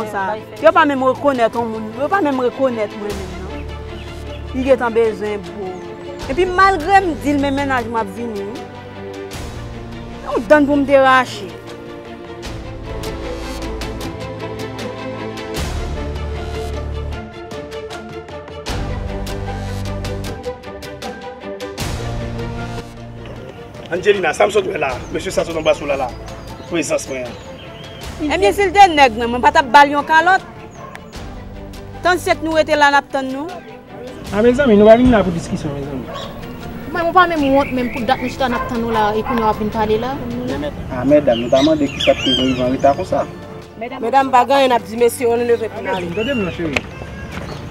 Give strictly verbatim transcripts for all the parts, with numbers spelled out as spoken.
Sa, yo pa menm rekonèt yon moun, yo pa menm rekonèt mwen menm non. Li gentan bezwen bro. Epi malgre m di l men mennaj mwen ap vini wi. Yon dann pou m te rache. Angelina, sa m sot wè la, mesye sa sot anba sou la la, prezans mwen an. Ebyen si l te nèg mwen, mwen pa t ap ba l yon kalòt. Tann sèt nou rete la n ap tann nou. A mezanmi, nou pa vin la pou diskisyon mezanmi. Mwen, ou pa menm wont menm pou dat nou chita n ap tann ou la e kounye a w ap vin pale la. A medam, nou ta mande kisa k fè nou rive an reta konsa. Medam pa gen anyen n ap di mesye yo nou leve pou n ale. Tande m non cheri.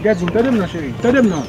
Gad di m, tande m non cheri. Tande m non.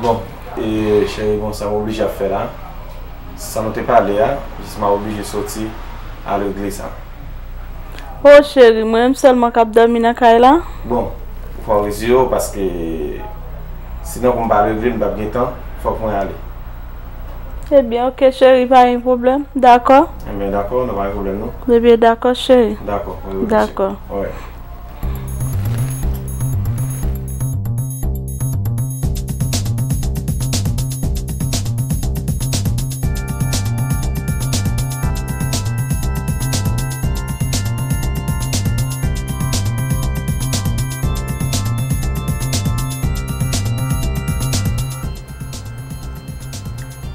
Bon, e cheri, bon, sa m oblije ap fè la, sa nou te pale a, jis m ap oblije soti al regle sa. O cheri, mwen menm sèlman k ap dòmi nan kay la? Bon, ou fò rezye w paske sinon pou m pa regle l, m p ap gen tan, fòk mwen ale. Ebyen, oke cheri, pa gen pwoblèm. Dakò? Ebyen, dakò, nou pa gen pwoblèm non. Ebyen, dakò cheri. Dakò, mwen remersi. Dakò. Alright.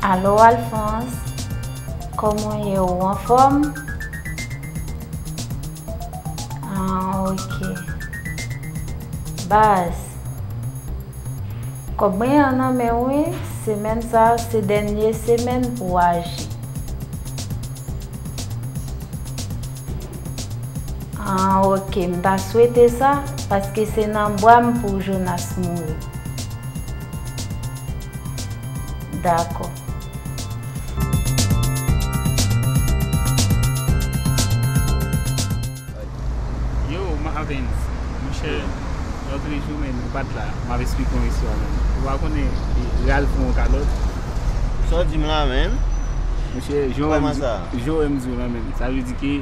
Alo Alphonse, kòman w ye, ou anfòm? Ah, ok. Baz, kòb mwen an nan men w wi, semèn sa a se dènye semèn pou w aji. Ah, ok, m ta swete sa, paske se nan bra m pou Jonas mouri. Dakò. Yo, Marvens, monchè, lòtrejou, men, ou pa t la, m ap esplike yon istwa, men. Ou pa konnen, e, Ralph yon kalòt? Sa w di m la, men? Monchè, jan w wè m di w la, men, sa vle di ke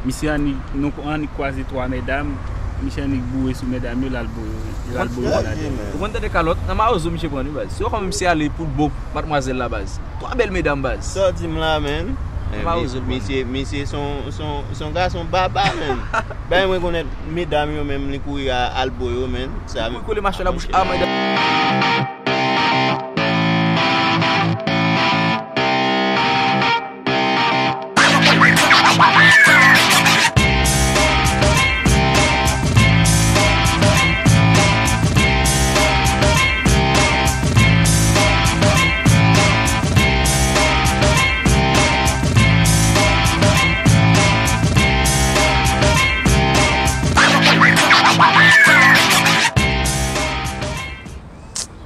misye annik, nou annik kwaze twa medam, misye annik boure sou medam yo, l al boure, l al boure yo ladan. Ou konn tande kalòt? Nan mawozo misye pran wi, baz. Se kòm misye ale pou l bo madmwazèl la, baz. Twa bèl medam, baz. Sa w di m la, men? Misye, misye se yon, se yon, se yon gason baba, men. Bay mwen konnen medam yo menm li kouri al bo yo, men. Sa, men. Kole machin nan bouch a medam.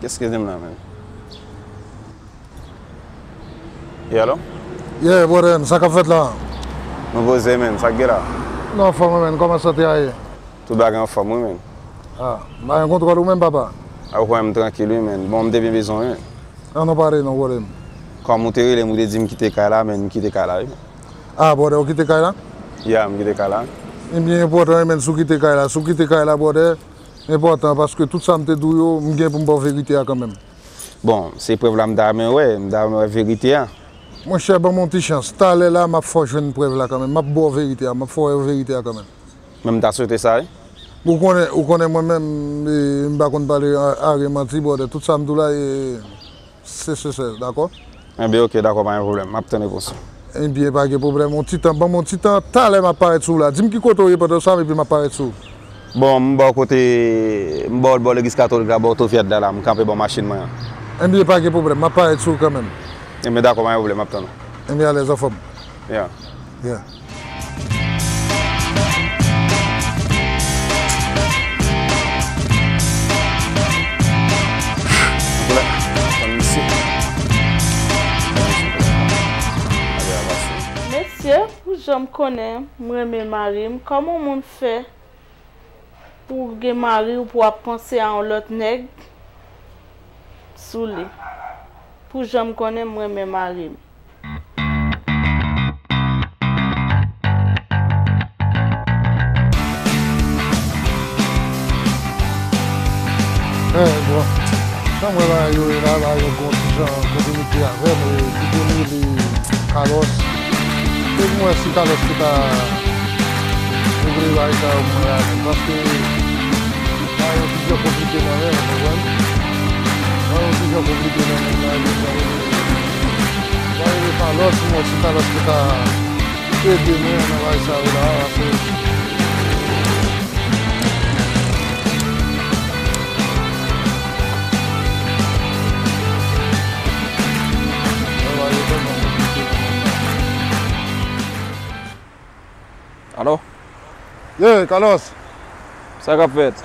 Eskize m la, men. Yeah, alo? Yeah, brother, sa k ap fèt la? Nou poze, men, sa k gen la? Nou anfòm, men, kòman sante a ye? Tout bagay anfòm, wi, men. Ah, m pa gen kontwòl ou menm, papa? Ah, ou konnen m trankil, wi, men. Bon, m te byen bezwen w, wi, men. An nou pale non, brother m. Kòm ou te rele m, ou te di m kite kay la, men, m kite kay la, wi, men. Ah, brother, ou kite kay la? Yeah, m kite kay la. Ebyen, enpòtan, wi, men, si w kite kay la. Si w kite kay la, brother, enpòtan, paske tout sa m te di w yo, m gen pou m ba w verite a kanmenm. Bon, se prèv la m ta renmen wè, m ta renmen wè verite a. Monchè, ban m yon ti chans. Talè la, m ap fè w jwenn prèv la kanmenm. M ap ba w verite a, m ap fè w wè verite a kanmenm. Men m ta swete sa, wi. Ou konnen, ou konnen mwen menm, e, m pa konn pale a, aryen manti, brother. Tout sa m di w la, e, se sensè, dakò? Enben, oke, dakò, pa gen pwoblèm. M ap tann repons ou. Ebyen, pa gen pwoblèm. On ti tan, ban m on ti tan, talè m ap parèt sou ou la. Di m ki kote w ye pandan sa, epi m ap parèt sou ou. Bon, m bò kote, m bò, bò legliz katolik la, bò Otovyèd la, la, m kanpe bò machin mwen an. Ebyen, pa gen pwoblèm, m ap parèt sou ou kanmenm. Ebyen, dakò, pa gen pwoblèm, m ap tann ou. Ebyen, alèz, anfòm. Yeah. Yeah. Mesye, pou jan m konnen m renmen mari m, kòman yon moun fè pou w gen mari w pou w ap panse a yon lòt nèg sou li? Pou jan m konnen m renmen mari m. Eh, bon. Jan m wè bagay yo ye la, bagay yo gon ti jan kontinite avè m, e, ki te rele Carlos. E m wè si Carlos te ka regle bagay sa yo pou mwen la, paske bagay yo ti jan konplike nan men m, ou konprann? Bagay yo ti jan konplike nan men m la, e m wè, m wè Carlos, m wè si Carlos te ka ede mwen nan bagay sa yo la, paske Alo? Ye, Carlos. Sa k ap fèt?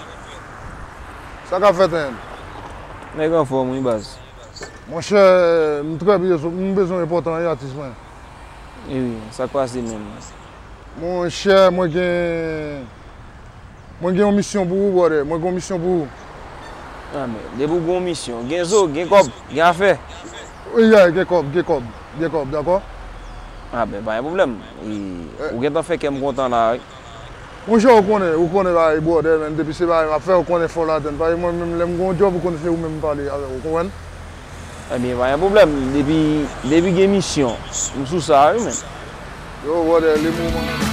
Sa k ap fèt, menn? Nèg anfòm, wi, baz. Monchè, m trè byen, m bezwen enpòtan, wi, atis mwen. Wi, wi, sa k pase menm? Monchè, mwen gen, mwen gen yon misyon pou ou, brother. Mwen gen yon misyon pou ou. Ah, men, depi w gen yon misyon, gen zo, gen kòb, gen afè. Wi, yeah, gen kòb, gen kòb, gen kòb, dakò? Ah, ben, pa gen pwoblèm. E, ou gentan fè kè m kontan la, wi. Monchè, ou konnen, ou konnen bagay, brother, men, depi se bagay m ap fè, ou konnen fò ladann. Paske mwen menm, lè m gen yon djòb, ou konnen se ou menm m pale avè w, ou konprann? Ebyen, pa gen pwoblèm. Depi, depi gen misyon, m sou sa, wi, men. Yo, brother, le moman.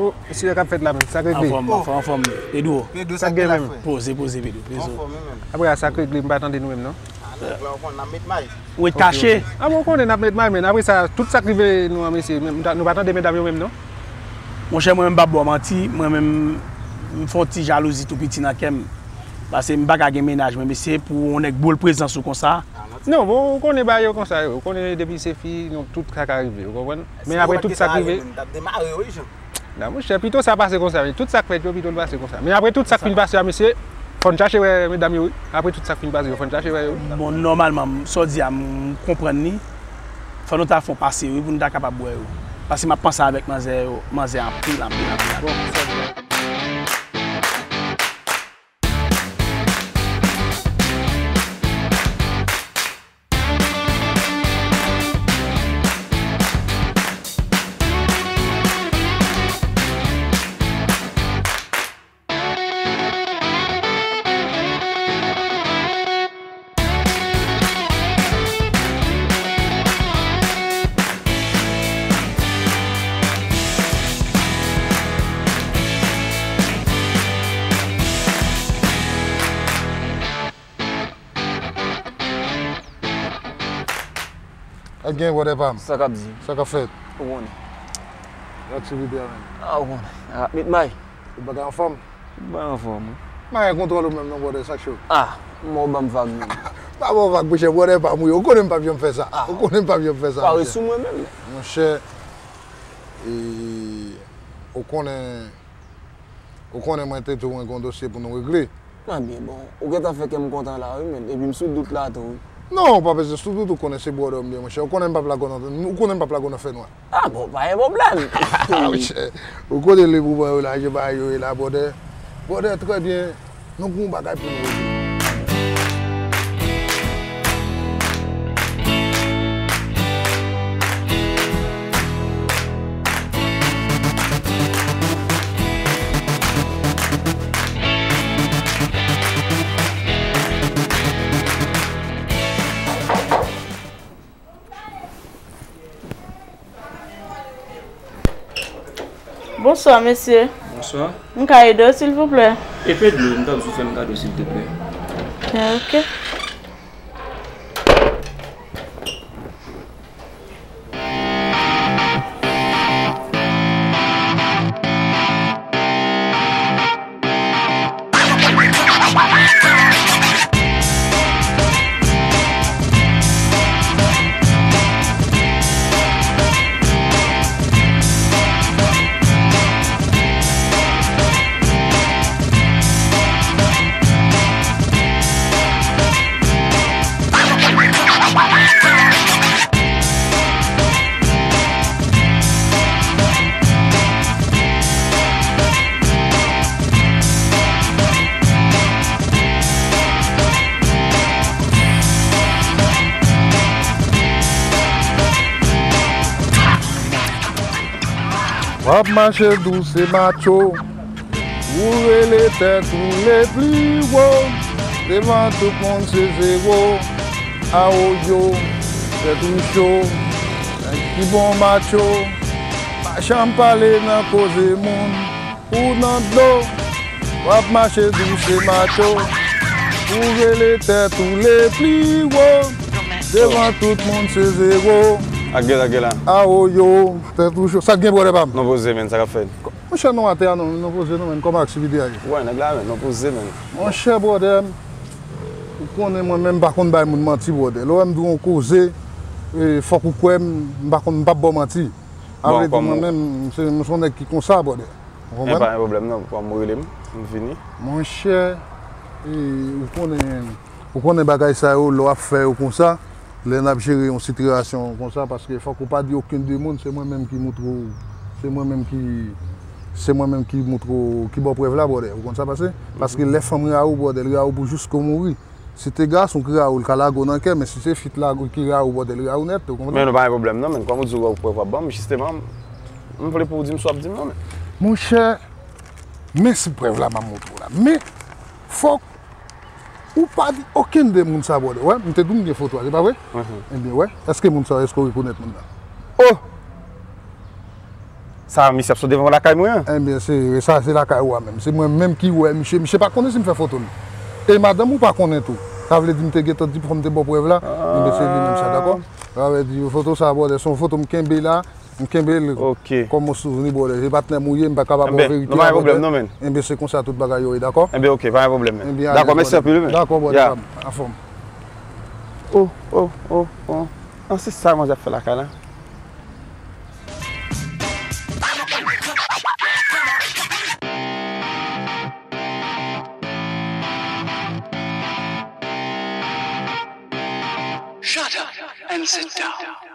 Oh, mesye, sa k ap fèt la menm? Sa k regle? Anfòm, anfòm, anfòm. Pedro. Pedro, sa k gen la, frè? Poze, poze, Pedro. Poze. Anfòm, wi, menm. Apre sa, sa k regle? M pa tande nou menm, non. Ah, nèg la, ou konn, n ap met may. Ou ret kache? Ah, bon, ou konnen n ap met may, men apre sa, tout sa k rive nou an, mesye, nou pa tande medam yo menm, non? Monchè, mwen menm, m p ap ba w manti, mwen menm, m fè yon ti jalouzi tou piti nan kè m. Paske m pa ka gen mennaj mwen, mesye, pou yon nèg boule prezans ou konsa. Non, bon, ou konnen bagay yo konsa, yo. Ou konnen depi se fi, nou tout sa ka rive, ou konprann? Men apre tout sa k rive. Non, monchè, pito sa pase konsa, men tout sa k fèt yo, pito l pase konsa. Men apre tout sa k fin pase a, mesye, fò n chache wè medam yo, wi. Apre tout sa k fin pase yo, fò n chache wè yo. Bon, nòmalman, sa w di a, m konprann li. Fò nou ta fè yon pase, wi, pou nou ta kapab wè yo. Paske m ap panse avèk manzè yo, manzè anpil, anpil, anpil, anpil. Bon, sa di a. Sa k gen, brother pa m? Sa k ap di? Sa k ap fèt? Ou konnen. Aktivite a menm? Ah, ou konnen. Ah, met may. Ou bagay anfòm? Bagay anfòm, wi. M pa gen kontwòl ou menm non, brother, sa k cho? Ah, m wè w ban m vag menm. Pa ba w vag, monchè, brother pa m, wi. Ou konnen m p ap janm fè sa. Ah. Ou konnen m p ap janm fè sa, monchè. Pare sou mwen menm. Monchè, e, ou konnen, ou konnen mwen te di w mwen gen yon dosye pou nou regle. Ebyen, bon, ou gentan fè kè m kontan la, wi, men. Epi m sou dout la tou, wi. Non, ou pa bezwen sou tout, ou konnen se brother m ye, monchè. Ou konnen m p ap lage w nan, ou konnen m p ap lage w nan fènwa. Ah bon, pa gen pwoblèm. Ah, monchè. Ou konnen le moman yo la, jan bagay yo ye la, brother. Brother, trè byen. Nou gen yon bagay pou nou regle. Bonswa, mesye. Bonswa. M ka ede w, silvouplè? Epe dlo, m ta bezwen fè m kado, silteplè. Ok. W ap mache dous e macho. Ou rele tèt ou le pli wo. Devan tout moun se zewo. Awoyo, tèt ou cho. Nèg ki bon macho. Pa janm pale nan koze moun. Ou nan dlo. W ap mache dous e macho. Ou rele tèt ou le pli wo. Devan tout moun se zewo. Ak gela, gela. Awoyo, tèt ou cho. Sa k gen, brother pa m? Non poze, men, sa k ap fèt? Monchè, non atè a, non, non poze, non, men, kòman aktivite a ye? Wè, nèg la, men, non poze, men. Monchè, brother, ou konnen mwen menm m pa konn bay moun manti, brother. Lè w wè m di w yon koze, e, fòk ou kwè m, m pa konn, m p ap ba w manti. A vle di, mwen menm, m se, m se yon nèg ki konsa, brother. Ou konprann? E pa gen pwoblèm, non, kòm ou rele m, m vini. Monchè, e, ou konnen, ou konnen bagay sa yo, lè w ap fè yo konsa, lè n ap jere yon sitiyasyon konsa, paske fòk ou pa di okenn de moun, se mwen menm ki moutre w, se mwen menm ki, se mwen menm ki moutre w, ki ba w prèv la, brother. Ou konn sa pase? Paske lè fanm rayi w, brother, l rayi w pou jiske w mouri. Si te gason ki rayi w, l ka lage w nan kè, men si se fi t la ki rayi w, brother, l rayi w nèt, ou konprann? Men nou pa gen pwoblèm non, men kòm ou di w prèv w ap ban m, jisteman, m vle pou w di m sa w ap di m nan, men. Monchè, men si prèv la m ap montre w la. Men, fòk ou pa di okenn de moun sa, brother. Wè, m te di w m gen foto a, se pa vre? Mhm. Ebyen, wè, èske moun sa yo, èske w rekonèt moun nan? Oh! Sa, misye ap sot devan lakay mwen an? Ebyen, se, sa, se lakay ou a menm. Se mwen menm ki wè misye. Misye pa konnen si m fè foto l. E madanm ou pa konnen tou. Sa vle di m te gentan di fò m te ba w prèv la. Ebyen, se li menm sa, dakò? Sa vle di, foto sa, brother, se yon foto m kenbe la. M kenbe l kòm yon souvni, brother. Se patnè m ou ye, m pa ka ba w verite a, brother. Ebyen, se konsa tout bagay yo ye, dakò? Ebyen, ok, pa gen pwoblèm, men. Ebyen, dakò, mèsi anpil, men. Dakò, brother, pa m, anfòm. Oh, oh, oh, oh. An, se sa manzè ap fè lakay la. Shut up and sit down.